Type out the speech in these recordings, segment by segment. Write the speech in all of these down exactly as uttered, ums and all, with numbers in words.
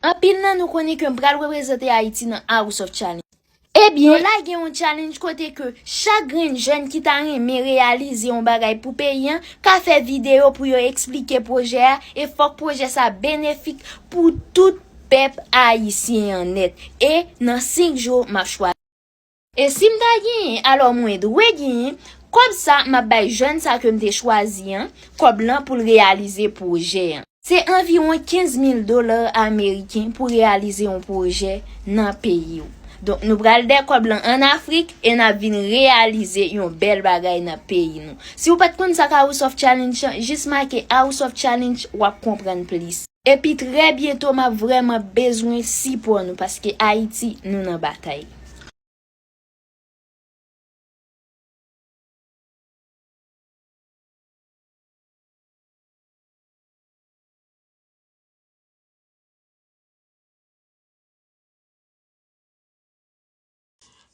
Anpil nan nou konnen ke m pral reprezante Ayiti nan House of Challenge. Ebyen, yo lage yon challenge kote ke chak grenn jèn ki ta renmen reyalize yon bagay pou peyi an ka fè videyo pou yo eksplike pwojè a, e fòk pwojè sa benefik pou tout pèp ayisyen an nèt. E nan senk jou, m ap chwazi. E si m ta genyen, alò mwen dwe genyen, kòb sa m ap bay jèn sa ke m te chwazi an, kòb lan pou l reyalize pwojè an. Se anviwon kenz mil dola ameriken pou reyalize yon pwojè nan peyi w. Donk, nou pral dèyè kòb lan ann Afrik e n ap vin reyalize yon bèl bagay nan peyi nou. Si w pa t konn sa k House of Challenge lan, jis make House of Challenge, w ap konprann plis. Epi trè byento, m ap vrèman bezwen sipò nou paske Ayiti, nou nan batay.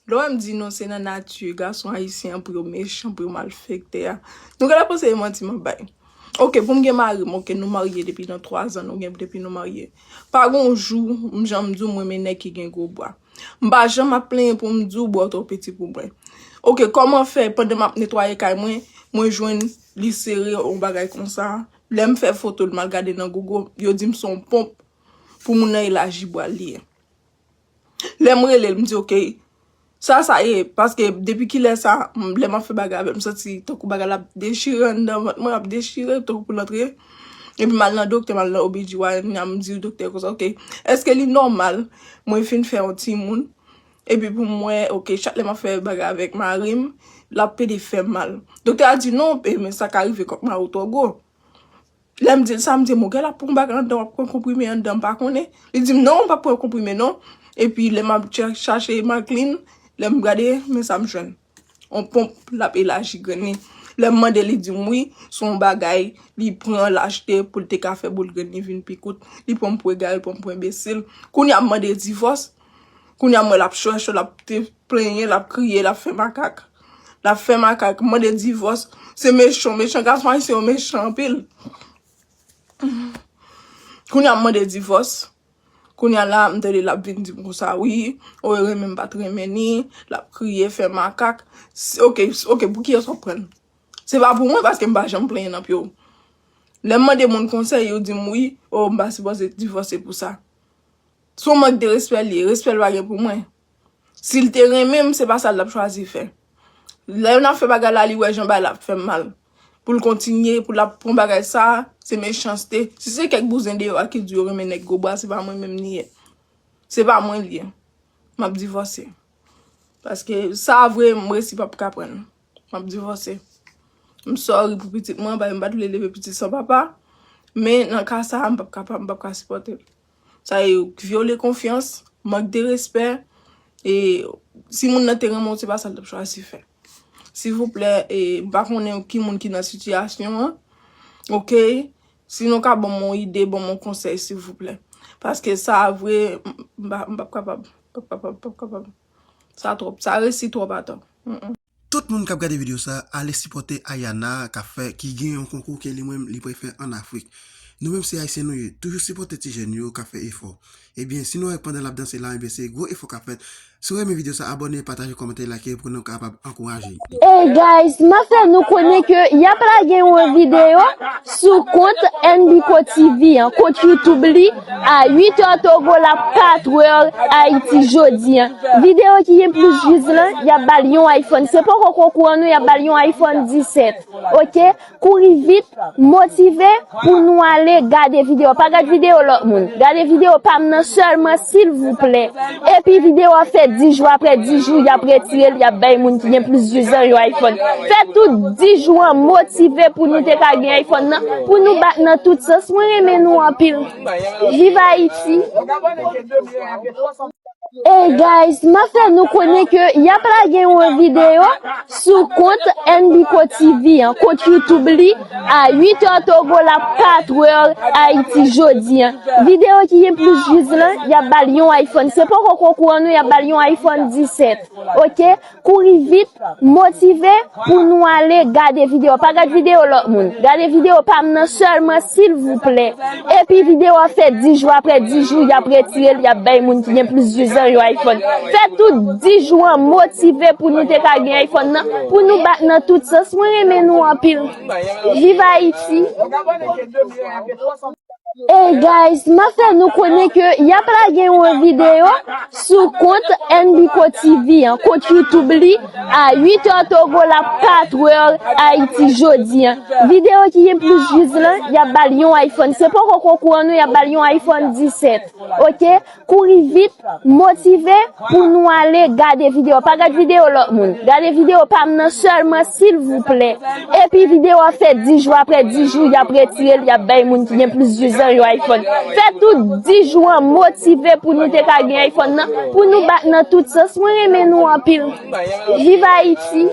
Lè w wè m di nou se nan nati gason ayisyen an pou yo mechan, pou yo malfektè a. Nou genlè panse e manti m ap bay. Oke, pou m gen mari m, oke, nou marye depi nan twa zan, nou gen depi nou marye. Pa gen yon jou, m janm di w m renmen nèg ki gen gwo bra. M pa janm ap plenyen pou m di w bra w twò piti pou mwen. Oke, kòman fè pandan m ap netwaye kay mwen, mwen jwenn li sere yon bagay konsa? Lè m fè foto l, m al gade nan Google, yo di m se yon ponp pou moun nan elaji bra l li ye. Lè m rele l, m di, "Oke, sa, sa ye?" Paske depi kilè sa, m, lè m ap fè bagay avè l, m santi tankou bagay la ap dechire anndan vant mwen, ap dechire, tankou pou l antre. Epi m al nan doktè, m al nan O B G Y N, m di doktè konsa, "Oke, èske li nòmal mwen fin fè yon timoun?" Epi pou m wè, oke, chak lè m ap fè bagay avèk mari m, l ap pede fè m mal. Doktè a di, "Non, e, men sa ka rive kòk mari w twò gwo." Lè m di l sa, m di, "Mon, gen l ap pran yon bagay anndan, w ap pran konprime anndan, m pa konnen." Li di m, "Non, m p ap pran konprime, non." Epi lè m ap cha-, chache Maclean, lè m gade, men sa m jwenn. On ponp l ap elaji grenn li. Lè m mande, li di m, "Wi, se yon bagay, li pran, l achte pou l te ka fè boul grenn li vin pi kout. Li pran m pou egare, li pran m pou enbesil." Kounye a m mande divòs. Kounye a m wè l ap chòchò, l ap te plenyen, l ap kriye, l ap fè makak. L ap fè makak, mande divòs. Se mechan, mechan. Gason ayisyen yo mechan anpil. Kounye a m mande divòs. Kounye a la, m tande l ap vin di m konsa, "Wi, o, renmen m pa t renmen ni." L ap kriye, fè makak. S-, oke, s-, oke, pou kiyès w ap pran l? Se pa pou mwen, paske m pa janm plenyen nan pye w. Lè m mande moun konsèy, yo di m, "Wi, o, m pa sipoze divòse pou sa." Se yon mank de respè li ye. Respè l pa gen pou mwen. Si l te renmen m, se pa sa l t ap chwazi fè. Lè n ap fè bagay la, li wè jan bagay la ap fè m mal. Pou l kontinye, pou l ap pran bagay sa, se mechanste. Si se kèk bouzen deyò a ki di yo renmen nèg gwo bra, se pa mwen menm li ye. Se pa mwen li ye. M ap divòse. Paske sa vre, m resi p ap ka pran l. M ap divòse. M sòri pou pitit mwen, paske m pa t vle leve pitit san papa. Men nan ka sa a, m p ap kapab, m p ap ka sipòte l. Sa e vyole konfyans, mank de respè. E si moun nan te renmen w, se pa sa l t ap chwazi fè. Silvouplè, e, m pa konnen ki moun ki nan sitiyasyon an. Oke? Si nou ka ban m yon ide, ban m yon konsèy, silvouplè. Paske sa a vre, m, m pa, m p ap kapab. M p ap kapab, m p ap kapab. Sa twòp. Sa resi twòp atò. Mm, mm. Tout moun k ap gade videyo sa, ale sipòte Ayana k ap fè, ki gen yon konkou ke li menm li prefè ann Afrik. Nou menm se Ayisyen nou ye, toujou sipòte ti jèn yo k ap fè efò. Ebyen, si nou wè pandan l ap danse la, ebyen se gwo efò k ap fèt. Si w renmen videyo sa, abòne, pataje, kòmante, like pou nou kapab ankouraje. Hey guys, m ap fè nou konnen ke y ap lage yon videyo sou kont N B P O T V an, kont YouTube li, a uit è Togo la, kat è Ayiti jodi an. Videyo ki gen plis views lan, y ap ba l yon iPhone. Se poko konkou an non, y ap ba l yon iPhone disèt. Oke? Kouri vit, motive pou nou ale gade videyo. Pa gade videyo lòt moun. Gade videyo pa m nan sèlman, silvouplè. Epi videyo a fè dis jou, apre dis jou, y ap retire l, y ap bay moun ki gen plis views an yon iPhone. Fè tout dis jou an motive pou nou te ka gen iPhone nan, pou nou bat nan tout sans. Mwen renmen nou anpil. Viv Ayiti! Hey guys, m ap fè nou konnen ke y ap lage yon videyo sou kont N B K T V an, kont YouTube li, a uit è Togo la, kat è Ayiti jodi an. Videyo ki gen plis views lan, y ap ba l yon iPhone. Se poko konkou an non, y ap ba l yon iPhone disèt. Oke? Kouri vit, motive pou nou ale gade videyo. Pa gad videyo lòt moun. Gade videyo pa m nan sèlman, silvouplè. Epi videyo a fè dis jou, apre dis jou, y ap retire l, y ap bay moun ki gen plis views lan yon iPhone. Fè tout dis jou an motive pou nou te ka gen iPhone nan, pou nou bat nan tout sans. Mwen renmen nou anpil. Viv Ayiti! Hey guys, m ap fè nou konnen ke y ap lage yon videyo sou kont N B K T V an, kont YouTube li, a uit è Togo la, kat è Ayiti jodi an. Videyo ki gen plis views lan, y ap ba l yon iPhone. Se poko konkou an non, y ap ba l yon iPhone disèt. Oke? Kouri vit, motive pou nou ale gade videyo. Pa gad videyo lòt moun. Gade videyo pa m nan sèlman, silvouplè. Epi videyo a fè dis jou, apre dis jou, y ap retire l, y ap bay moun ki gen plis views lan yon iPhone. Fè tout dis jou an motive pou nou te ka gen iPhone nan, pou nou bat nan tout sans. Mwen renmen nou anpil. Viv Ayiti!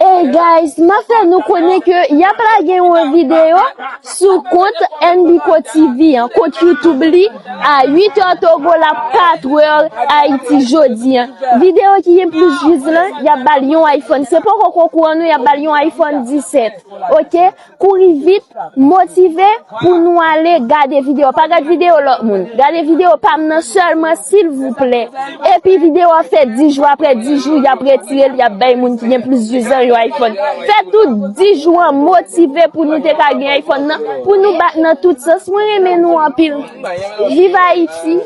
Hey guys, m ap fè nou konnen ke y ap lage yon videyo sou kont N B K T V an, kont YouTube li, a uit è Togo la, kat è Ayiti jodi an. Videyo ki gen plis views lan, y ap ba l yon iPhone. Se poko konkou an non, y ap ba l yon iPhone disèt. Oke? Kouri vit, motive pou nou ale gade videyo. Pa gad videyo lòt moun. Gade videyo pa m nan sèlman, silvouplè. Epi videyo a fè dis jou, apre dis jou, y ap retire l, y ap bay moun ki gen plis views lan yon iPhone. Fè tout dis jou an motive pou nou te ka gen iPhone nan, pou nou bat nan tout sans. Mwen renmen nou anpil. Viv Ayiti!